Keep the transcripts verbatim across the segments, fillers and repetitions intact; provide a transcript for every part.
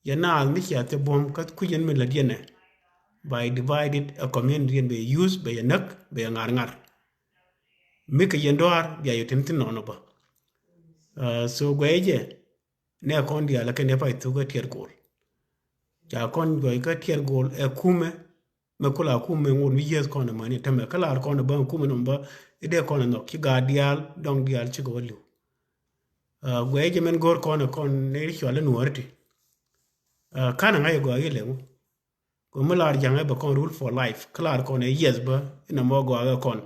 Yɛn naath mi cia thil buɔ̱m kä kui̱c yɛn mi lät yɛn ɛ. Ba yɛ divided a community yɛn bɛ yɛ use, bɛ yɛ näk, bɛ yɛ ŋa̱r ŋa̱r. Mi kɛ yɛn dɔaar bia yɛ tin thin nɔnɔ bä. So guɛy jɛ nɛ kɔn diaal ɛ kɛn dee pay thuk ɛ tiɛt go̱o̱l. Ca kɔn guɛy kä tiɛt go̱o̱l ɛ kumɛ. Mɛ kula kumɛ ŋot mi yieth kɔn ɛ mäni tämɛ kä lar kɔn ɛ bä kumɛ nɔm bä. I̱ dee kɔn ɛ nhɔk ci gaat diaal dɔŋ diaal cikɛ wä li̱w. Guɛy jɛ mɛn go̱o̱r kɔn ɛ kɔn ni ri cual ɛ nuɔɔri ti. Kan ɛ ŋa̱c ɛ gɔaa i̱ lɛŋu. Kɛ mi lar ja̱ŋ ɛ bɛ kɔn rule for life kä lar kɔn ɛ yieth bä inɛ mɔ gɔaa ɛ kɔn.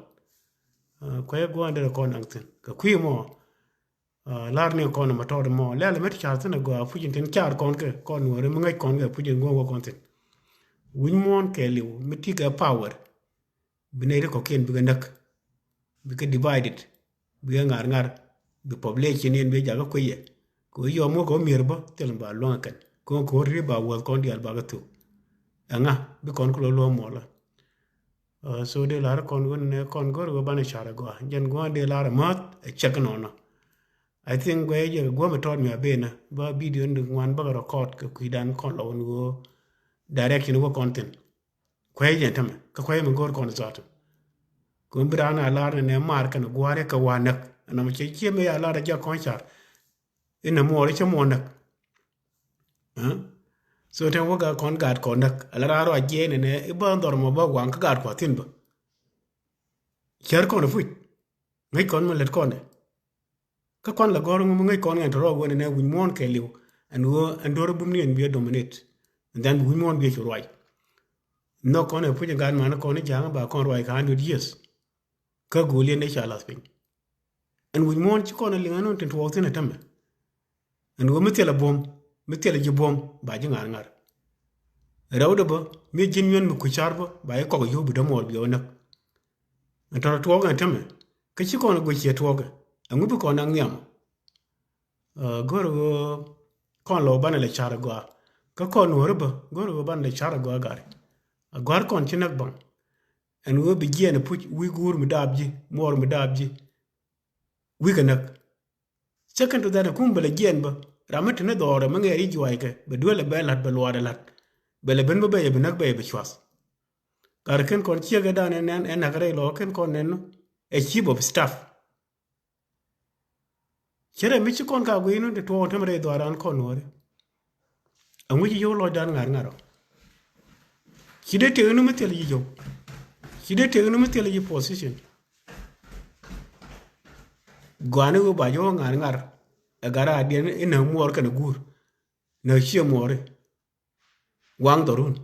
Kuɛ gua̱a̱n derɛ kɔn naŋ thi̱n kɛ kui̱ mɔ. Lar ni kɔn ma tɔt mɔ lɛl mi ti car thin a gɔaa puc in tin car kɔn kɛ kɔn wä ri mi ŋäc kɔn kɛ puc in guɔ̱n wä kɔn thin. Wi̱ny muɔ̱ɔ̱n kɛ liw mi ti kɛ power. Bi nɛy ti kɔ̱kiɛn bikɛ näk, bikɛ divided, bikɛ ŋa̱r ŋa̱r, bi population in bi jakä kuecɛ. Kɛ ɣöö yɔm ŋä kɛ ɣöö mi̱er bä thil ba luäŋ kɛn kɛ ɣöö kɛ ɣöö ri ba wäth kɔn diaal bakɛ thuk. Ɛŋa bi kɔn kɛ lo̱ luäŋ muɔlä. So dee lar kɔn wen nɛ kɔn gör ɣöö banɛ car ɛ gɔaa jɛn gua̱a̱n dee lar ɛ mäth ɛ cɛk nɔnɔ. I think guɛy jɛ guäm ɛ tɔɔt mi a benä ba video ni ŋuan bäkɛ record kɛ kui̱dan kɔn lɔ wen ɣöö direction wä kɔn thin. Kuɛy jɛ tämɛ kä kuɛy mi go̱r kɔn zɔt. Kun bi raan a lar ni nɛ mar kɛn gua̱a̱r kɛ wa näk ɛn ɔmɔ cɛ ciɛ mi a lar a jak kɔn car. Inɛ muɔɔr cɛ muɔɔr näk. So tɛn wä gat kɔn gat kɔn näk a la raan rɔ a jiɛɛn ɛnɛ i̱ bä dhɔr mɔ bä waŋ kä gat kua thin bä. Cär kɔn ɛ puc ŋäc kɔn mi lät kɔn ɛ. Kä kɔn la gɔr ŋu mi ŋäc kɔn ŋɛn tɔrɔ wen ɛnɛ wi̱ny muɔ̱ɔ̱n kɛ liw ɛn ɣöö ɛn duɔr bum ni ɛn biɛ dominate. And then wi̱ny muɔ̱ɔ̱n biɛ cu ruac. Nhɔk kɔn ɛ puc ɛ gat man kɔn ɛ ja̱a̱ŋ ba kɔn ruac kɛ hundred years. Kä go̱o̱l yɛn ɛ ca lath piny. Ɛn wi̱ny muɔ̱ɔ̱n ci kɔn ɛ liŋ ɛn ɣöö tin tuɔɔk thin ɛ tämɛ. Ɛn ɣöö mi thilɛ buɔ̱m mi thilɛ ji̱ buɔ̱m ba ji̱ ŋa̱r ŋa̱r. Rɛwdɛ bä mi ji̱n nyuɛn mi kui̱ car bä ba ji̱ kɔk ɛ yio̱w bi dämuɔɔr biɛ wä näk. Ɛn tɔ̱rɔ tuɔɔk ɛn tämɛ kä ci kɔn ɛ guic ciɛ tuɔɔkɛ. Ɛŋu bi kɔn naŋ nhiam. Go̱r ɣöö kɔn lɔ banɛ lɛ car ɛ gɔaa kä kɔn nuɔ̱ɔ̱ri bä go̱r ɣöö banɛ lɛ car ɛ gɔaa gari. A gɔ̱a̱r kɔn ci näk baŋ. Ɛn ɣöö bi jiɛɛn ɛ puc wi̱i̱ guur mi daap ji̱ muɔɔr mi daap ji̱. Wi̱i̱ kɛ näk. Second to that ɛ kum bɛ lɛ jiɛɛn bä ram mi te ni dhɔɔrɛ mi ŋɛɛr i̱ juaackɛ bɛ duelɛ bɛ la̱t bɛ luaarɛ la̱t. Bɛ lɛ ben bä bɛyɛ bi näk bɛyɛ bi cuath. Gat kɛn kɔn ciek ɛ dan ɛ nɛn ɛ näk rɛy lɔ kɛn kɔn nɛn ɛ chief of staff. Cɛ rɛ mi ci kɔn ka guiy ni ti tuɔɔk tem rɛy dhɔaaran kɔn nuɔɔri. Ɛŋu ci yio̱w lɔcdan ŋa̱r ŋa̱r ɔ. Ci dee tëëk ni mi thil yi yio̱w. Ci dee tëëk ni mi thil yi position. Gɔaa ni ɣöö ba jɔwä ŋa̱r ŋa̱r ɛ gat raadiɛn inä muɔɔr kɛnɛ guur. Nä ciɛ muɔɔri. Waŋ dhɔrun.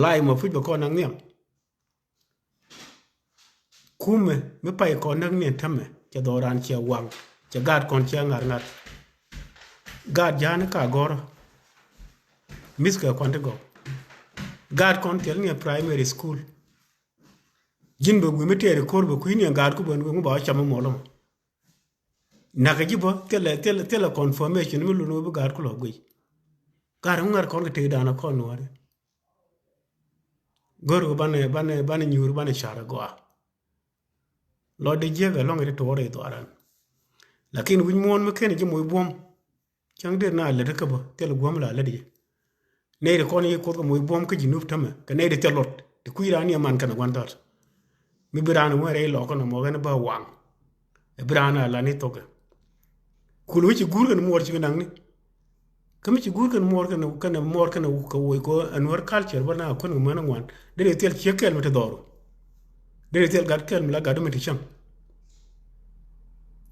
La̱a̱c mɔ puc bɛ kɔn naŋ nhiam. Kumɛ mi pay kɔn näk ni tämɛ cɛ dhɔran ciɛ waŋ cɛ gaat kɔn ciɛ ŋa̱r ŋa̱r. Gaat ja̱a̱n ka gɔ̱rä. Mi̱th kɛ kɔn ti gɔw. Gaat kɔn thil ni primary school. Ji̱n bɛ wi̱i̱ mi tɛɛri ko̱r bɛ kui̱ni ɛ gaat ku bɛ nueŋ ba wä cam mi muɔlä mɔ. Nakä ji̱ bä thilɛ thilɛ thilɛ confirmation mi lun wä bi gaat ku lɔ guic. Gaat ŋu ŋa̱r kɔn kɛ tëëkdan ɛ kɔn nuɔ̱ɔ̱ri. Gör kɛ banɛ banɛ banɛ nyuur banɛ car ɛ gɔaa. Lɔ di jiäk ɛ lɔŋ ɛ ti tuɔɔr ɛ dhuaran. Lakin wi̱c muɔ̱ɔ̱n mi ken ji̱ moc buɔ̱m. Cäŋ der na lät kä bä thil guäm la lät yɛ. Nɛy ti kɔn yi kuoth kɛ moc buɔ̱m kä Jinub tämɛ kɛ nɛy ti thil lot ti kui̱ raan ni ɛman kɛn ɛ gua̱n thɔt. Mi bi raan ɛ wee rɛy lɔk kɛn ɛ mɔk ɛn ɛ bä waŋ. Ɛ bi raan ɛ la ni thokɛ. Kul mi ci guur kɛn muɔɔr ci kɛ naŋni. Kä mi ci guur kɛn muɔɔr kɛn kɛn muɔɔr kɛn kɛ woc kɛ ɛn wär culture bä na kuän kɛ män ɛ ŋuan. Dee ni thil ciek kɛl mi ti dhɔru. Dee ni thil gat kɛl mi la gat mi ti cäŋ.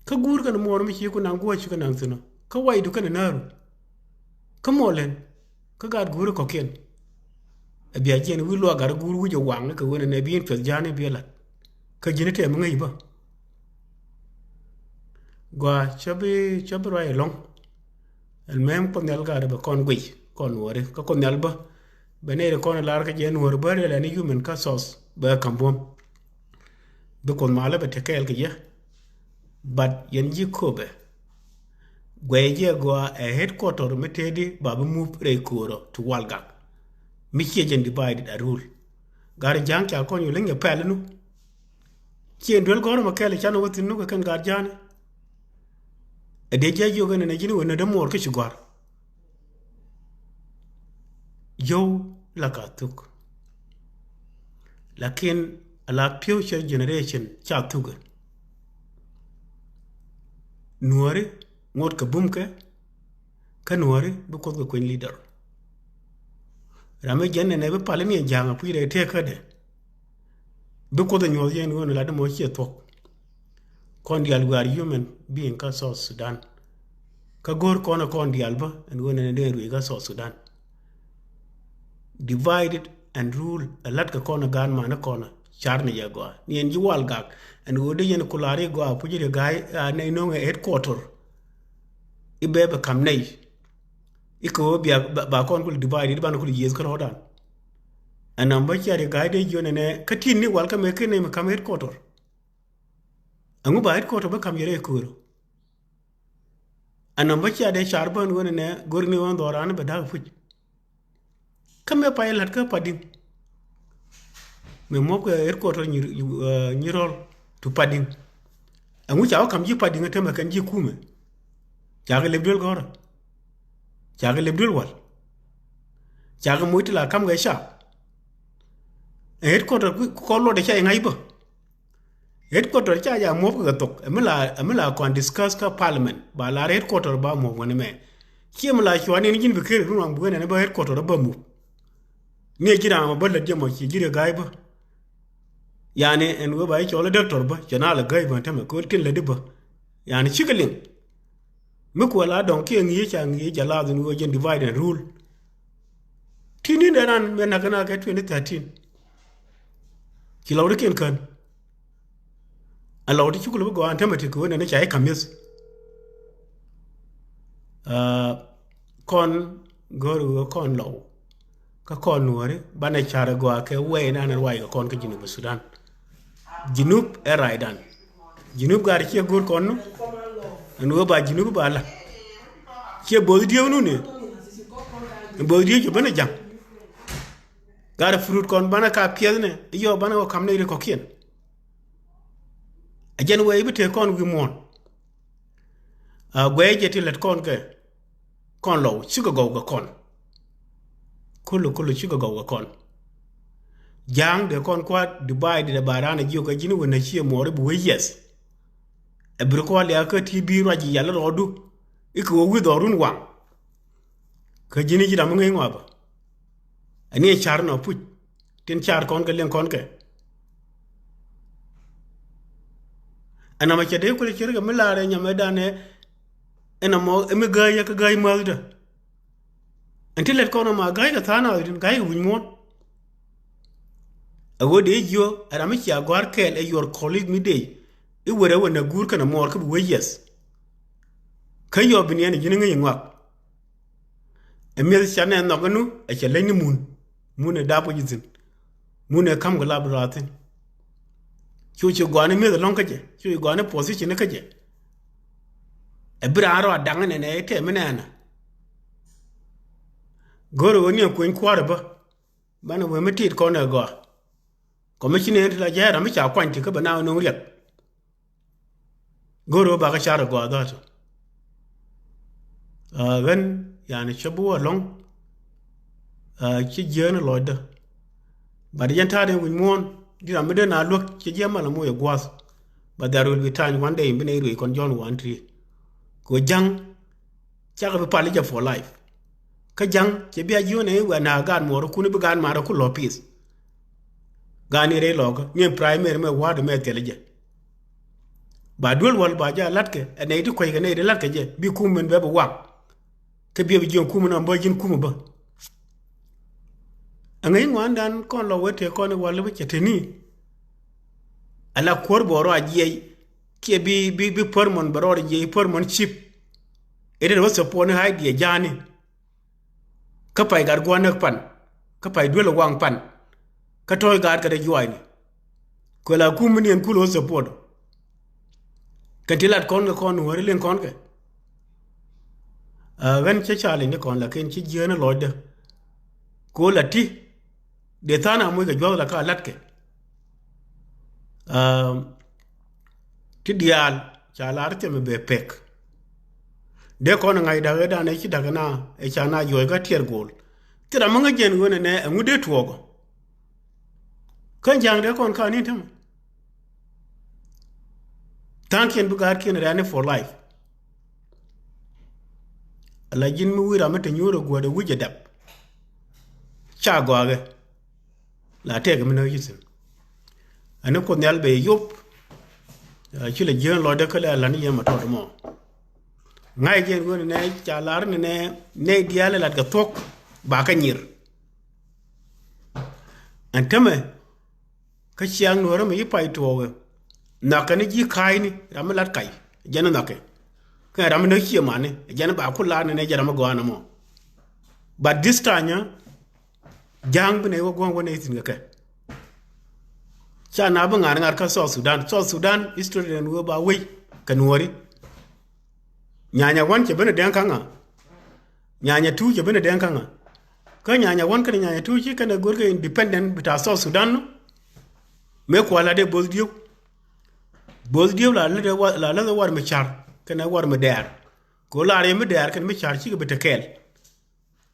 Kä guur kɛn muɔɔr mi ci ku naŋ guɔ̱c ci kɛ naŋ thi̱n ɔ kä waydu kɛn nääru. Kä muɔlɛn kä gat guur kɔ̱kiɛn. Ɛ bia jiɛn wi̱i̱ luaak gat guur wi̱c ɛ waŋ kɛ wen ɛnɛ bi in piɛth ja̱a̱n in bi ɛ la̱t. Kä ji̱n tɛm ŋäc bä. Gɔaa cä bi cä bi ruac ɛlɔ̱ŋ. Ɛn mɛm Kuoth Nhial gat bɛ kɔn guic kɔn nuɔɔri kä Kuoth Nhial bä. Bɛ nɛy ri kɔn lar kä jɛ nuɔɔri bä riɛl ɛn human kä thɔth bɛ ka̱m buɔ̱m. Bi Kuoth malä bɛ te kɛɛl kɛ jɛ. But yɛn ji̱ Köpɛ guɛy jiɛ gɔaa ɛ headquarter mi tëëdi ba bi mup rɛy ko̱o̱rɔ ti Walgak. Mi ciɛ jɛn divided a rule. Gari ja̱a̱ŋ ca kɔn yu liŋ jɛ pɛl inu. Ciɛ duel gɔ̱rä mɛ kɛl can wä thi̱n nu kɛ kɛn gat ja̱a̱ni. Ɛ dee jiac jiök ɛn ɛn ɛ ji̱n wä nä dee muɔɔr kä ci gɔ̱a̱r. Jɔw la ka thuk. Lakin a la future generation ca thuk. Nuɔri ŋot kɛ bum kɛ, kä nuɔri bi Kuoth kɛ kueny leader. Ram mi jɛn nɛnɛ bi pal ni ja̱a̱ŋ a puc rɛ tëë kädɛ. Bi Kuoth a nyuɔth yɛn ɣöö ni lat mɔ ciɛ thuɔ̱k. Kɔn diaal, we are human being kä South Sudan. Kä go̱r kɔn a kɔn diaal bä ɛn ɣöö nɛnɛ dee ruëc kä South Sudan. Divided and rule a lat kɛ kɔn a gaan man a kɔn a car ni yɛ gɔaa. Ni ɛn ji̱ wal gak ɛn ɣöö dee yɛn kular i̱ gɔaa puc ri ga̱a̱c a nɛy no̱ŋ ɛ headquarter. I̱ bɛ bɛ kam nɛy. I̱ kɛ ɣöö bia ba, ba kɔn kul divide i̱ ban kul yiëth kä rɔɔdan. Ɛn nɔm bä cia ri ga̱a̱c dee jiön ɛnɛ kä tin ni wal kä mɛ ken nɛy mɛ kam headquarter. Ɛŋu ba headquarter bä kam yɛ rɛy köörä. Ɛn nɔm bä cia dee car bä ɛn ɣöö nɛnɛ go̱r ni ɣöö dhɔran bɛ da̱k puc. Kä mëë pay la̱t kä Padiŋ. Mëë muɔ̱p kɛ headquarter nyi, nyi rɔl to Padiŋ. Ɛŋu ca wä ka̱m ji̱ Padiŋ ɛ tämɛ kɛn ji̱ kumɛ. Ca kɛ lep duel gɔ̱rä. Ca kɛ lep duel wal. Ca kɛ moc ti la ka̱m kɛ ca. Ɛ headquarter kɔn luɔt ɛ ca iŋa̱c bä. Headquarter ca ja muɔp kɛ thok. Ɛ mi la, ɛ mi la kɔn discuss kä parliament ba lar headquarter ba muɔp wani mɛ. Ciɛ mi la cuani ni ji̱n bi ker run waŋ bi wen ɛn bä headquarter bä muɔp. Ni ɛ ji̱ ram bä lät jɛ mɔ ci ji̱ rɛ ga̱a̱c bä. Yani ɛn wee ba i̱ cɔl i̱ doctor bä cɛ na lɛ ga̱a̱c bä ɛn tämɛ kɛ wee tin lät i̱ bä. Yani cikɛ liŋ. Mi kuɛ la dɔŋ kiɛ ŋi̱i̱c ca ŋi̱i̱c jɛ lath in wee jɛn divide and rule. Ti ni̱n dee ran mɛ nak kɛ na kɛ twenty thirteen. Ci lɔwdikiɛn kän. A lɔw ti cukul bi gɔaa ɛn tämɛ ti kɛ wen ɛn ca i̱ ka̱m yeth. Aa, kɔn gör wee kɔn lɔw. Kä kɔn nuɔ̱ɔ̱ri banɛ car ɛ gɔaa kɛ wee nan ɛ ruac kɛ kɔn kä Junub Sudan. Junub ɛ racdan. Junub gaat ciɛ go̱o̱r kɔn nu. Ɛn wee ba Junub ba la. Ciɛ bo̱o̱th dieu nu ni. Ɛn bo̱o̱th dieu cu ben ɛ ja̱ŋ. Gat ɛ fruit kɔn banɛ ka piɛth ni i̱ yɔ banɛ wä ka̱m ni ri kɔ̱kiɛn. A jɛn wee i̱ bi tëë kɔn wi̱i̱ muɔ̱ɔ̱n. A guɛy jɛ ti lät kɔn kɛ kɔn lɔw cikɛ gɔw kɛ kɔn. Kulu kulu cikɛ gɔw kɛ kɔn. Ja̱a̱ŋ dee kɔn kua̱t Dubai dee ba raan a jiök kɛ ji̱n wä nɛ ciɛ muɔɔri bi wee yiɛth. Ɛ bir kua̱t liakä ti bi ruac yal rɔɔdu. Ikɛ wä wi̱i̱ dhɔrun waŋ. Kä ji̱n i̱ ji̱ ram mi ŋäc ŋɔapä. Ani ɛ car nɔ puc tin car kɔn kɛ liŋ kɔn kɛ. Ɛn amɛ cɛ dee kulɛ cier kɛ mi laarɛ nyamɛ danɛ. Ɛn amɔ ɛmi gäi yɛ kä gäi mäthdä. Ɛn ti lɛt kɔn ama gäi kɛ tha̱a̱n a ɣöö tin gäi kɛ wi̱c muɔ̱ɔ̱n. A ɣöö dee jiö ɛ ram mi cia gɔ̱a̱r kɛɛl ɛ your colleague mi dee i̱ wër ɛ wä nɛ guur kɛn ɛ muɔɔr kä bi wee yiɛth. Kä yɔp bi niɛn ji̱n ŋäc ŋɔak. Ɛ mi̱eth ca nɛ nhɔk ɛnu ɛ cɛ leny ni mun. Mun ɛ dap kɛ ji̱ thi̱n. Mun ɛ ka̱m kɛ lap raar thi̱n. Cu ci gɔaani mi̱eth ɛlɔ̱ŋ kä jɛ cu ci gɔaani position kä jɛ. Ɛ bi raan rɔ a daŋ ɛnɛ nɛ tɛm ɛnɛɛnä. Go̱r ɛ ɣöö ni ɛ kueny kua̱r ɛ bä. Banɛ wee mi tit kɔn ɛ gɔaa. Kɔmicini ɛn ti la jɛɛr ram mi ca kuany ti kä bɛ na ɛ no̱o̱ŋ riɛk. Go̱o̱r ɣöö bakɛ car ɛ gɔaa dhɔaatu. Aa, ɣän yani cä bi wä lɔ̱ŋ. Aa, ci jiääni lɔcdä. Bat yɛn ta̱a̱ den wi̱c muɔ̱ɔ̱n di ram mi den a luäk ci jiɛ mal ɛ moc ɛ gua̱a̱th. But there will be time one day in bi nɛy ruëëc kɔn jɔ̱ɔ̱n wan ti. Kɛ ɣöö ja̱ŋ cakɛ bi pal i̱ jɛ for life. Kä ja̱ŋ cɛ bia jiöönɛ i̱ wɛ na̱a̱ gaat muɔɔrikun i̱ bi gaat ma̱a̱rikun lɔ pi̱i̱th. Gaat ni rɛy lɔɔkä ni ɛn primary mɛ wa̱a̱dɛ mɛ thilɛ jɛ. Ba duel wäl ba jɛ a la̱tkɛ ɛ nɛy ti kueckɛ nɛy ti la̱tkɛ jɛ bi kum min bɛ bi waŋ. Kä biɛ bi jiöön kum min ɔm bä ji̱n kum bä. Ɛ ŋäc ŋuandan kɔn lɔ wee tëë kɔn i̱ wäl i̱ bä cɛ teni. Ala kuäär bɛ rɔ a jiɛc kiɛ bi, bi, bi permanent bɛ rɔ a jiɛc permanent chief. I̱ ri wä support ni idea ja̱a̱ni. Kä pay gat gua̱n näk pan kä pay duel ɛ waŋ pan. Kä tɔ̱ɔ̱c gaat kä dee juaacni. Kuɛ la kum mi niɛn kul ɣöö support. Kɛn ti lat kɔn kɛ kɔn nuääri liŋ kɔn kɛ. Aa, ɣän cä ca liŋ ni kɔn lakin ci jiäänä lɔcdä. Kɛ ɣöö la ti dee tha̱a̱n a moc kɛ jua̱th la ka latkɛ. Aa, ti diaal ca lar thiɛmɛ bɛ pek. Dee kɔn ɛ ŋa̱c da̱k ëëdan ëë ci da̱k ëna ëë ca na juɔc kä tiɛɛr go̱o̱l. Thil ram mi ŋäc jɛn ɣöö nɛnɛ ɛŋu dee tuɔɔk ɔ. Kä ja̱a̱ŋ dee kɔn ka̱n ni tämɛ. Tha̱a̱ŋkiɛn bi ga̱a̱rkiɛn rɛ̈ni for life. Ala ji̱n mi wi̱i̱ ram mi te nyuur ɛ guäär ɛ wi̱c ɛ dap. Ca gɔaakä. La tɛk mi näk ci thi̱n. Ani Kuoth Nhial bɛ yop. Ci lɛ jiäŋ lɔcdä kä lɛ la̱t ni yɛn ma tɔt mɔ. Ŋa̱c jɛn ɣöö nɛ ca lar ni nɛ nɛ diaal lat kɛ thuɔ̱k ba kä nyir. Ɛn tämɛ kä ciaŋ nuɔ̱ɔ̱rä mi ci pay tuɔɔkɛ. Nhɔakɛ ni ji̱ ka̱a̱cni ram mi lat kac jɛn nhɔakɛ. Kɛ ram mi näk ciɛ mani jɛn ba ku lar ni nɛ jɛ ram mi gɔaa ni mɔ. But this time, Ja̱a̱ŋ bi nɛy wä gua̱a̱ŋ wä nɛy thi̱n kɛ kɛ. Ca na bi ŋa̱r ŋa̱r kä South Sudan. South Sudan history den wee ba wei kɛ nuɔ̱ɔ̱ri. Nyanya one cɛ ben ɛ dɛŋ kaŋa. Nyanya two cɛ ben ɛ dɛŋ kaŋa. Kä nyanya one kɛnɛ nyanya two ci kɛnɛ go̱rkɛ independent bi ta South Sudan nɔ. Mëë kual la dee bo̱th dieu. Bo̱th dieu la lät ɛ wa, la lät ɛ war mi car kɛnɛ war mi dɛɛr. Kɛ ɣöö la riɛm mi dɛɛr kɛnɛ mi car cikɛ bi te kɛɛl.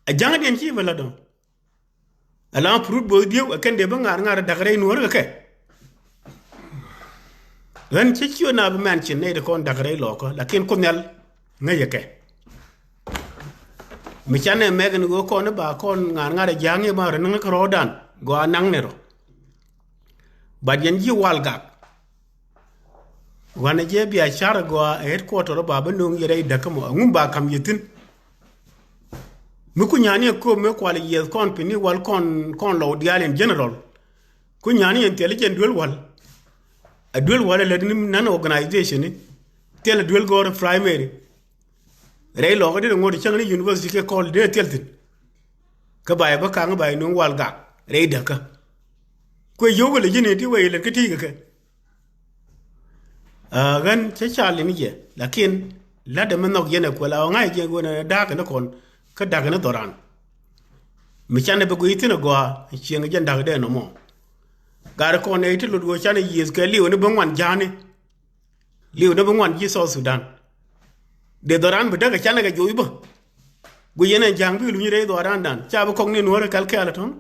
Ɛ ja̱ŋdiɛn ci bɛ la dɔ̱ŋ. Ala purut bo̱o̱th dieu ɛ kɛn dee bi ŋa̱r ŋa̱r da̱k rɛy nuɔ̱ɔ̱r kɛ kɛ. Ɣän cä ciö na bi mɛn cin nɛy ti kɔn da̱k rɛy lɔɔkä lakin Kuoth Nhial ŋäcɛ kɛ. Mi canɛ mɛk ni ɣöö kɔn i̱ ba kɔn ŋa̱r ŋa̱r ɛ ja̱a̱ŋ i̱ ba rɔ niŋ kärɔɔdan gɔaa naŋ ni rɔ. Bat yɛn ji̱ wal gak. Wanɛ jɛ biacara gɔaa ɛ headquarter ba bi no̱o̱ŋ yɛ rɛy däkä mɔ ɛŋu ba ka̱m yɛ thi̱n. Mi ku nyani ɛ kööp mi kual yieth kɔn pini wal kɔn kɔn lɔw diaal in general. Ku nyani ɛn thil jɛn duel wal. Ɛ duel wal ɛ lät ni nan organization ni. Thil ɛ duel gɔr primary. Rɛy lɔkä dit ɛ ŋot cäŋ ni university kɛ kɔl dit ɛ thil thi̱n. Kä ba yɛ bä ka̱ŋ ba yɛ no̱o̱ŋ wal gak rɛy däkä. Kuɛ yio̱w kɛ lɛ ji̱n in ti wee ilɛt kä ti̱i̱ kɛ kɛ. Ɣän cä cal in jɛ lakin la̱tdɛ mi nhɔk yɛn ɛ kuɛ la ɣä ŋa̱c jɛ ɣöö nɛ da̱a̱k kɛn kɔn kä da̱k kɛn dhɔran. Mi canɛ bi guiy thi̱n ɛ gɔaa cieŋ jɛn da̱k dee nɔmɔ. Gat kɔn ɛ ti lot ɣöö canɛ yiëëth kɛ liw ni bi ŋuan ja̱a̱ni. Liw ni bi ŋuan ji̱ South Sudan. Dee dhɔran bi däk ɛ canɛ kɛ joc bä. Guiy yɛn ɛ ja̱a̱ŋ bi luny rɛy dhɔrandan ca bi kɔk ni nuɔ̱ɔ̱r ɛ kɛl kɛɛl ɛ tɔ̱n.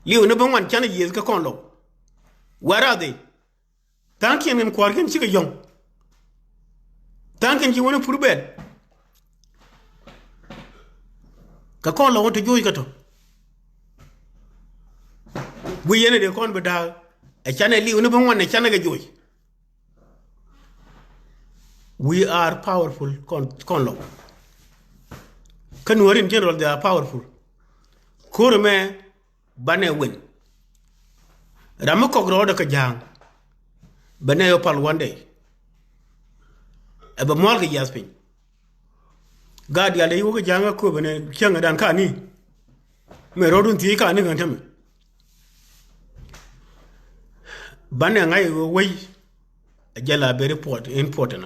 Liw ni bi ŋuan canɛ yiëëth kɛ kɔn lɔw. Where are they? Tha̱a̱ŋkiɛn kɛn kua̱rkiɛn cikɛ yɔ̱ŋ. Tha̱a̱ŋkiɛn ci wä ni pur bɛl. Kɛ kɔn lɔw wä te joc kɛ tɔ. Guiy yɛn ɛ dee kɔn bi da̱a̱k ɛ canɛ liw ni bi ŋuan ɛ canɛ kɛ joc. We are powerful kɔn, kɔn lɔw. Kä nuɔ̱ɔ̱r in general they are powerful. Ko̱r ɛmɛ banɛ win. Ram mi kɔk rɔɔdɛ kä ja̱a̱ŋ. Bɛ nɛ yɔ pal one day. Ɛ bɛ muɔ̱ɔ̱l kɛ jiath piny. Gaat diaal dee ci wä kä ja̱a̱ŋ kä kööbä nɛ cäŋɛ dan kani. Mɛ rɔɔdun thiec kani kɛn tämɛ. Banɛ ŋa̱c ɣöö wec. A jɛ la very important, important.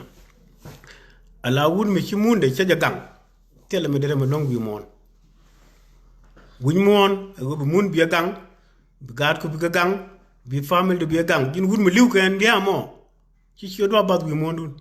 Ala wut mi ci mun de cä jɛ gaŋ. Thilɛ mi derɛ mi luäŋ wi̱i̱ muɔ̱ɔ̱n. Wi̱c muɔ̱ɔ̱n ɛ ɣöö bi mun biɛ gaŋ. Bi gaatku bikɛ gaŋ. Bi family du biɛ gaŋ. Ji̱n wut mi li̱w kɛn diaamɔ. Ci ciö dua̱a̱ bath wi̱i̱ muɔ̱ɔ̱ndun.